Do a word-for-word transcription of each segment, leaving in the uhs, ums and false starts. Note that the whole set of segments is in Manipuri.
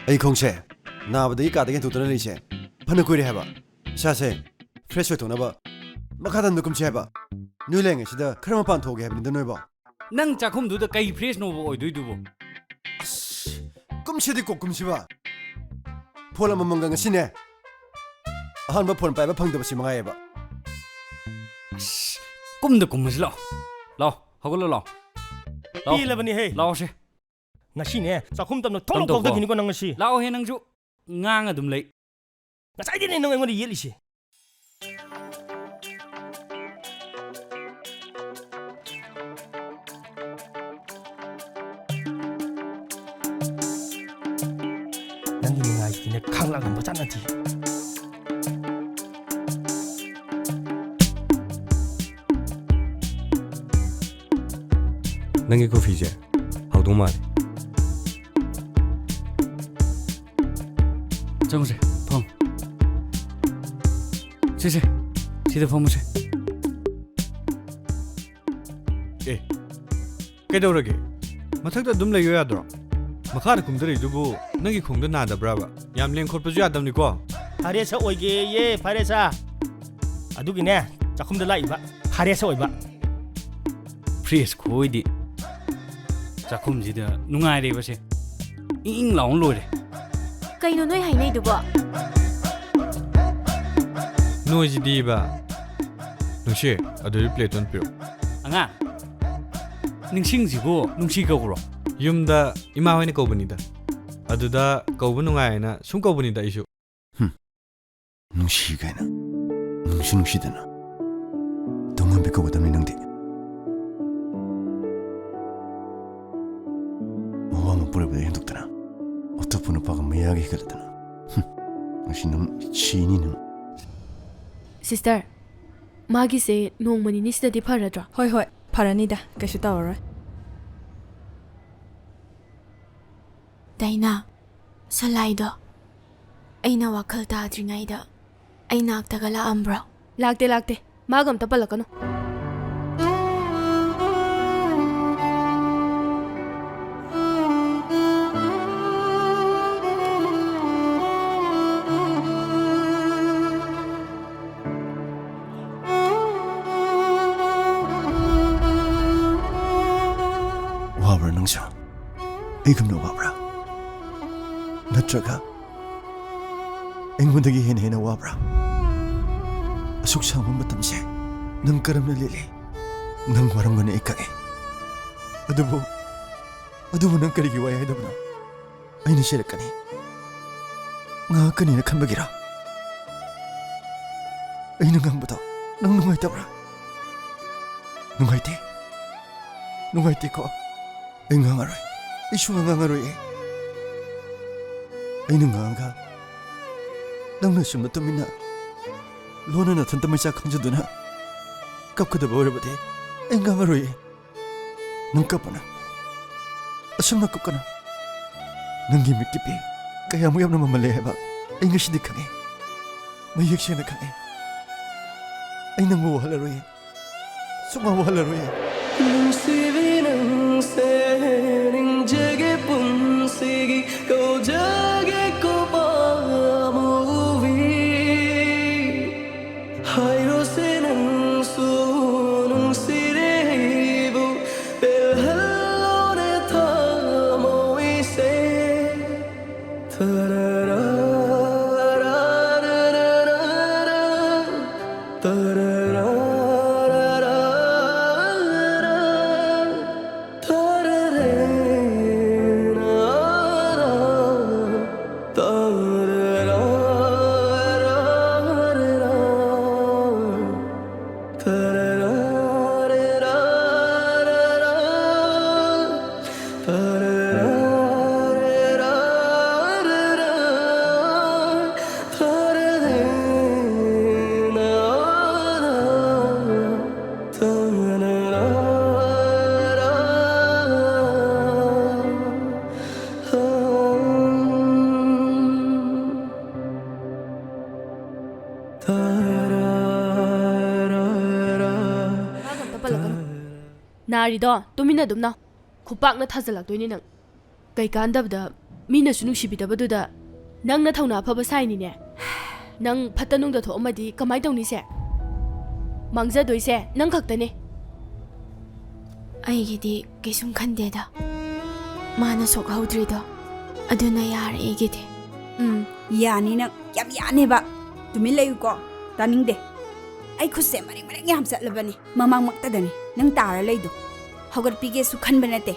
ꯑꯩ ꯈꯣꯡꯁꯦ ꯅꯥꯕꯗꯒꯤ ꯀꯥꯗꯒꯤ ꯍꯦꯟꯗꯣꯛꯇꯅ ꯂꯩꯁꯦ ꯐꯅ ꯀꯨꯏꯔꯦ ꯍꯥꯏꯕ꯫ ꯏꯁꯥꯁꯦ fresh ꯑꯣꯏꯊꯣꯛꯅꯕ ꯃꯈꯥ ꯇꯝꯗ ꯀꯨꯝꯁꯤ ꯍꯥꯏꯕ꯫ ꯅꯣꯏ ꯂꯩꯔꯤꯉꯩꯁꯤꯗ ꯈꯔ ꯃꯄꯥꯟ ꯊꯣꯛꯑꯒꯦ ꯍꯥꯏꯕꯅꯤꯗ ꯅꯣꯏꯕꯣ꯫ ꯅꯪ ꯆꯥꯛꯈꯨꯝꯗꯨꯗ ꯀꯩ fresh ꯅꯣꯕ ꯑꯣꯏꯗꯣꯏꯗꯨꯕꯣ? ꯑꯁ, ꯀꯨꯝꯁꯤꯗꯤ ꯀꯣꯛ ꯀꯨꯝꯁꯤꯕ꯫ Phone ꯑꯃꯃꯝꯒ ꯉꯁꯤꯅꯦ ꯑꯍꯥꯟꯕ phone ꯄꯥꯏꯕ ꯐꯪꯗꯕꯁꯤ ꯃꯉꯥꯏꯌꯦꯕ꯫ ꯑꯁ, ꯀꯨꯝꯗ ꯀꯨꯝꯃꯁꯤ ꯂꯥꯛꯑꯣ꯫ ꯂꯥꯛꯑꯣ, ꯍꯧꯒꯠꯂꯣ ꯂꯥꯛꯑꯣ꯫ ꯂꯥꯛꯑꯣ꯫ ꯄꯦꯜꯂꯕꯅꯤꯍꯦ꯫ ꯂꯥꯛꯑꯣꯁꯦ꯫ ꯉꯁꯤꯅꯦ ꯆꯥꯛꯈꯨꯝ ꯇꯝꯅ ꯊꯣꯡ ꯇꯝ ꯇꯧꯀꯣ꯫ ꯂꯧꯊꯣꯛꯇꯣꯏꯅꯤꯀꯣ ꯅꯪ ꯉꯁꯤ꯫ ꯂꯥꯛꯑꯣꯍꯦ ꯅꯪꯁꯨ꯫ ꯉꯥꯡ ꯑꯗꯨꯝ ꯂꯩ꯫ ꯉꯁꯥꯏꯗꯩꯅꯦ ꯅꯪ ꯑꯩꯉꯣꯟꯗ ꯌꯦꯠꯂꯤꯁꯦ꯫ ꯅꯪꯒꯤ ꯅꯤꯡꯉꯥꯏꯁꯤꯗꯤꯅꯦ ꯈꯥꯡ ꯂꯥꯛꯂꯝꯕ ꯆꯥꯠ ꯅꯠꯇꯦ꯫ ꯅꯪꯒꯤ coffeeꯁꯦ ꯍꯥꯎꯗꯧ ꯃꯥꯜꯂꯦ꯫ ꯆꯪꯉꯨꯁꯦ, ꯐꯝ꯫ ꯁꯦ, ꯁꯦ, ꯁꯤꯗ ꯐꯝꯃꯨꯁꯦ꯫ ꯑꯦ, ꯀꯩꯗꯧꯔꯒꯦ? ꯃꯊꯛꯇ ꯑꯗꯨꯝ ꯂꯩꯌꯣ ꯌꯥꯗ꯭ꯔꯣ? ꯃꯈꯥꯗ ꯀꯨꯝꯊꯔꯛꯏꯗꯨꯕꯨ ꯅꯪꯒꯤ ꯈꯣꯡꯗ ꯅꯥꯗꯕ꯭ꯔꯕ? ꯌꯥꯝ ꯂꯦꯡ ꯈꯣꯠꯄꯁꯨ ꯌꯥꯗꯕꯅꯤꯀꯣ꯫ ꯐꯔꯦ ꯁꯥ ꯑꯣꯏꯒꯦꯌꯦ, ꯐꯔꯦ ꯁꯥ꯫ ꯑꯗꯨꯒꯤꯅꯦ, ꯆꯥꯛꯈꯨꯝꯗ ꯂꯥꯛꯏꯕ꯫ ꯐꯔꯦ ꯁꯥ ꯑꯣꯏꯕ꯫ Fresh ꯈꯨꯑꯣꯏꯗꯤ꯫ ꯆꯥꯛꯈꯨꯝꯁꯤꯗ ꯅꯨꯡꯉꯥꯏꯔꯦꯕꯁꯦ꯫ ꯏꯪ ꯏꯪ ꯂꯥꯎꯅ ꯂꯣꯏꯔꯦ꯫ ꯀꯩꯅꯣ ꯅꯣꯏ ꯍꯥꯏꯅꯩꯗꯨꯕꯣ? ꯅꯣꯏꯁꯤꯗꯤꯕ꯫ ꯅꯨꯡꯁꯤ, ꯑꯗꯨꯗꯤ plate ꯑꯣꯏꯅ ꯄꯤꯔꯛꯑꯣ꯫ ꯑꯉꯥꯡ, ꯅꯤꯡꯁꯤꯡꯁꯤꯕꯨ ꯅꯨꯡꯁꯤ ꯀꯧꯕ꯭ꯔꯣ? ꯌꯨꯝꯗ ꯏꯃꯥ ꯍꯣꯏꯅ ꯀꯧꯕꯅꯤꯗ꯫ ꯑꯗꯨꯗ ꯀꯧꯕ ꯅꯨꯡꯉꯥꯏꯅ ꯁꯨꯝ ꯀꯧꯕꯅꯤꯗ ꯑꯩꯁꯨ꯫ ꯍꯨꯝ, ꯅꯨꯡꯁꯤ ꯀꯥꯏꯅ꯫ ꯅꯨꯡꯁꯨ ꯅꯨꯡꯁꯤꯗꯅ꯫ ꯇꯣꯉꯥꯟꯕꯤ ꯀꯧꯒꯗꯕꯅꯤ ꯅꯪꯗꯤ꯫ ꯃꯋꯥ ꯃꯄꯨꯔꯣꯏꯕꯗ ꯍꯦꯟꯗꯣꯛꯇꯅ ꯑꯇꯣꯞꯄ ꯅꯨꯄꯥꯒ ꯃꯌꯥꯒ ꯍꯦꯟꯒꯠꯂꯗꯅ꯫ ꯍꯨꯝ, ꯉꯁꯤ ꯅꯪ ꯁꯤꯅꯤ ꯅꯪ꯫ Sister, ꯃꯥꯒꯤꯁꯦ ꯅꯣꯡꯃ ꯅꯤꯅꯤꯁꯤꯗꯗꯤ ꯐꯔꯗ꯭ꯔꯣ? ꯍꯣꯏ, ꯍꯣꯏ, ꯐꯔꯅꯤꯗ, ꯀꯩꯁꯨ ꯇꯧꯔꯔꯣꯏ꯫ ꯗꯥꯏꯅꯥ, ꯁꯂꯥꯏꯗꯣ ꯑꯩꯅ ꯋꯥꯈꯜ ꯇꯥꯗ꯭ꯔꯤꯉꯩꯗ ꯑꯩ ꯅꯥꯛꯇꯒ ꯂꯥꯛꯑꯝꯕ꯭ꯔꯣ? ꯂꯥꯛꯇꯦ, ꯂꯥꯛꯇꯦ꯫ ꯃꯥꯒ ꯑꯝꯇ ꯄꯜꯂꯛꯀꯅꯨ꯫ ꯑꯩꯒꯨꯝꯅ ꯋꯥꯕ꯭ꯔꯥ? ꯅꯠꯇ꯭ꯔꯒ ꯑꯩꯉꯣꯟꯗꯒꯤ ꯍꯦꯟꯅ ꯍꯦꯟꯅ ꯋꯥꯕ꯭ꯔꯥ? ꯑꯁꯨꯛ ꯁꯥꯡꯕ ꯃꯇꯝꯁꯦ ꯅꯪ ꯀꯔꯝꯅ ꯂꯦꯜꯂꯤ? ꯅꯪ ꯋꯥꯔꯝꯒꯅꯤ, ꯑꯩ ꯈꯪꯉꯤ꯫ ꯑꯗꯨꯕꯨ, ꯑꯗꯨꯕꯨ ꯅꯪ ꯀꯔꯤꯒꯤ ꯋꯥꯏ ꯍꯥꯏꯗꯕꯅꯣ? ꯑꯩꯅ ꯆꯩꯔꯛꯀꯅꯤ, ꯉꯥꯡꯉꯛꯀꯅꯤꯅ ꯈꯟꯕꯒꯤꯔꯣ? ꯑꯩꯅ ꯉꯥꯡꯕꯗꯣ ꯅꯪ ꯅꯨꯡꯉꯥꯏꯇꯕ꯭ꯔꯥ? ꯅꯨꯡꯉꯥꯏꯇꯦ꯫ ꯅꯨꯡꯉꯥꯏꯇꯦꯀꯣ? ꯑꯩ ꯉꯥꯡꯉꯔꯣꯏ꯫ ꯑꯩ ꯁꯨꯡꯉꯥꯡ ꯉꯥꯡꯉꯔꯣꯏꯌꯦ꯫ ꯑꯩꯅ ꯉꯥꯡꯉꯒ ꯅꯪꯅ ꯁꯨꯝꯅ ꯇꯨꯃꯤꯟꯅ ꯂꯣꯟꯅ ꯅꯊꯟꯇ ꯃꯩꯆꯥꯛ ꯈꯪꯖꯗꯨꯅ ꯀꯞꯀꯗꯕ ꯑꯣꯏꯔꯕꯗꯤ ꯑꯩ ꯉꯥꯡꯉꯔꯣꯏꯌꯦ꯫ ꯅꯪ ꯀꯞꯄꯅ꯫ ꯑꯁꯨꯝꯅ ꯀꯞꯀꯅꯨ꯫ ꯅꯪꯒꯤ ꯃꯤꯠꯀꯤ ꯄꯤ ꯀꯌꯥꯃꯨꯛ ꯌꯥꯝꯅ ꯃꯃꯜ ꯂꯩ ꯍꯥꯏꯕ ꯑꯩ ꯉꯁꯤꯗꯤ ꯈꯪꯉꯦ꯫ ꯃꯌꯦꯛ ꯁꯦꯡꯅ ꯈꯪꯉꯦ꯫ ꯑꯩ ꯅꯪꯕꯨ ꯋꯥꯍꯜꯂꯔꯣꯏꯌꯦ꯫ ꯁꯨꯡꯋꯥ ꯋꯥꯍꯜꯂꯔꯣꯏꯌꯦ꯫ ꯅꯨꯡꯁꯤꯕꯤ ꯅꯪꯁꯦ ꯅꯤꯡꯖꯒꯦ ꯄꯨꯟꯁꯤꯒꯤ ꯀꯧꯖꯒꯦ ꯀꯣ ꯄꯥꯝꯃꯨꯕꯤ꯫ ꯍꯥꯏꯔꯣꯁꯦ ꯅꯪꯁꯨ ꯅꯨꯡꯁꯤꯔꯦ ꯑꯩꯕꯨ ꯄꯦꯜꯍꯜꯂꯣꯅꯦ ꯊꯃꯣꯏꯁꯦ꯫ ꯋꯥꯒ ꯑꯝꯇ ꯄꯜꯂꯛꯀꯅꯨ꯫ ꯅꯥꯔꯤꯗꯣ ꯇꯨꯃꯤꯟꯅ ꯑꯗꯨꯝ ꯅꯥꯎ꯫ ꯈꯨꯄꯥꯛꯅ ꯊꯥꯖꯤꯜꯂꯛꯇꯣꯏꯅꯤ ꯅꯪ꯫ ꯀꯩꯀꯥꯟꯗꯕꯗ ꯃꯤꯅꯁꯨ ꯅꯨꯡꯁꯤꯕꯤꯗꯕꯗꯨꯗ ꯅꯪꯅ ꯊꯧꯅꯥ ꯐꯕ ꯁꯥꯏꯅꯤꯅꯦ꯫ ꯅꯪ ꯐꯠꯇ ꯅꯨꯡꯗ ꯊꯣꯛꯑꯝꯃꯗꯤ ꯀꯃꯥꯏ ꯇꯧꯅꯤꯁꯦ? ꯃꯥꯡꯖꯗꯣꯏꯁꯦ ꯅꯪ ꯈꯛꯇꯅꯦ꯫ ꯑꯩꯒꯤꯗꯤ ꯀꯩꯁꯨꯝ ꯈꯟꯗꯦꯗ꯫ ꯃꯥꯅ ꯁꯣꯛꯍꯧꯗ꯭ꯔꯤꯗꯣ, ꯑꯗꯨꯅ ꯌꯥꯔꯦ ꯑꯩꯒꯤꯗꯤ꯫ ꯎꯝ, ꯌꯥꯅꯤ ꯅꯪ꯫ ꯌꯥꯝ ꯌꯥꯅꯦꯕ꯫ ꯇꯨꯃꯤꯟ ꯂꯩꯌꯨꯀꯣ꯫ ꯇꯥꯅꯤꯡꯗꯦ꯫ ꯑꯩ ꯈꯨꯠꯁꯦ ꯃꯔꯦꯡ ꯃꯔꯦꯡ ꯌꯥꯝ ꯆꯠꯂꯕꯅꯤ꯫ ꯃꯃꯥꯡꯃꯛꯇꯗꯅꯤ ꯅꯪ ꯇꯥꯔ ꯂꯩꯗꯣ꯫ ꯍꯧꯒꯠꯄꯤꯒꯦꯁꯨ ꯈꯟꯕ ꯅꯠꯇꯦ꯫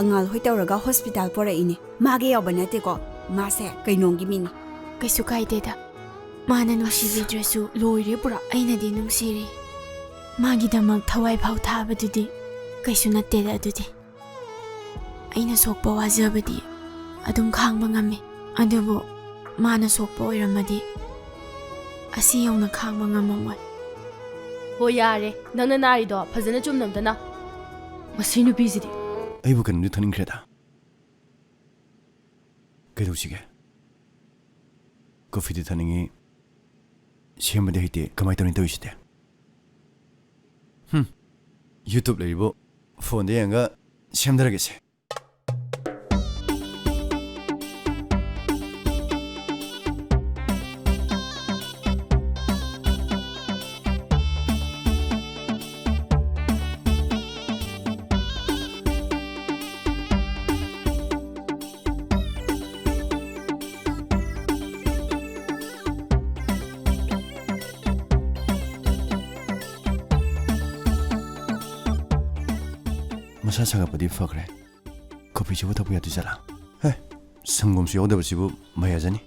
ꯑꯉꯥꯜ ꯍꯣꯏ ꯇꯧꯔꯒ ꯍꯣꯁꯄꯤꯇꯥꯜ ꯄꯣꯔꯛꯏꯅꯦ꯫ ꯃꯥꯒꯤ ꯌꯥꯎꯕ ꯅꯠꯇꯦꯀꯣ꯫ ꯃꯥꯁꯦ ꯀꯩꯅꯣꯝꯒꯤ ꯃꯤꯅꯤ꯫ ꯀꯩꯁꯨ ꯀꯥꯏꯗꯦꯗ꯫ ꯃꯥꯅ ꯅꯨꯡꯁꯤꯕꯤꯗ꯭ꯔꯁꯨ ꯂꯣꯏꯔꯦ ꯄꯨꯔꯥ꯫ ꯑꯩꯅꯗꯤ ꯅꯨꯡꯁꯤꯔꯤ꯫ ꯃꯥꯒꯤꯗꯃꯛ ꯊꯋꯥꯏ ꯐꯥꯎ ꯊꯥꯕꯗꯨꯗꯤ ꯀꯩꯁꯨ ꯅꯠꯇꯦꯗ ꯑꯗꯨꯗꯤ꯫ ꯑꯩꯅ ꯁꯣꯛꯄ ꯋꯥꯖꯕꯗꯤ ꯑꯗꯨꯝ ꯈꯥꯡꯕ ꯉꯝꯃꯤ꯫ ꯑꯗꯨꯕꯨ ꯃꯥꯅ ꯁꯣꯛꯄ ꯑꯣꯏꯔꯝꯃꯗꯤ ꯑꯁꯤ ꯌꯧꯅ ꯈꯥꯡꯕ ꯉꯝꯃꯝꯃꯣꯏ꯫ ꯍꯣ ꯌꯥꯔꯦ, ꯅꯪꯅ ꯅꯥꯔꯤꯗꯣ ꯐꯖꯅ ꯆꯨꯝꯅ ꯑꯝꯇ ꯅꯥ꯫ ꯃꯁꯤ ꯅꯨꯄꯤꯁꯤꯗꯤ꯫ ꯑꯩꯕꯨ ꯀꯩꯅꯣꯝꯗꯤ ꯊꯛꯅꯤꯡꯈ꯭ꯔꯦꯗ꯫ ꯀꯩꯗꯧꯁꯤꯒꯦ? ꯀꯣꯐꯤꯗꯤ ꯊꯛꯅꯤꯡꯉꯤ, ꯁꯦꯝꯕꯗꯤ ꯍꯩꯇꯦ, ꯀꯃꯥꯏ ꯇꯧꯅꯤ ꯇꯧꯔꯤꯁꯤꯗꯤ? ꯍꯨꯝ, YouTube ꯂꯩꯔꯤꯕꯣ, ꯐꯣꯟꯗ ꯌꯦꯡꯉꯒ ꯁꯦꯝꯗꯔꯒꯦꯁꯦ꯫ ꯃꯁꯥ ꯁꯥꯒꯠꯄꯗꯤ ꯐꯈ꯭ꯔꯦ꯫ ꯀꯣꯐꯤꯁꯤꯕꯨ ꯊꯛꯄ ꯌꯥꯗꯣꯏ ꯖꯥꯠꯂꯥ? ꯍꯦ, ꯁꯪꯒꯣꯝꯁꯨ ꯌꯥꯎꯗꯕꯁꯤꯕꯨ ꯃꯍꯩ ꯌꯥꯖꯅꯤ꯫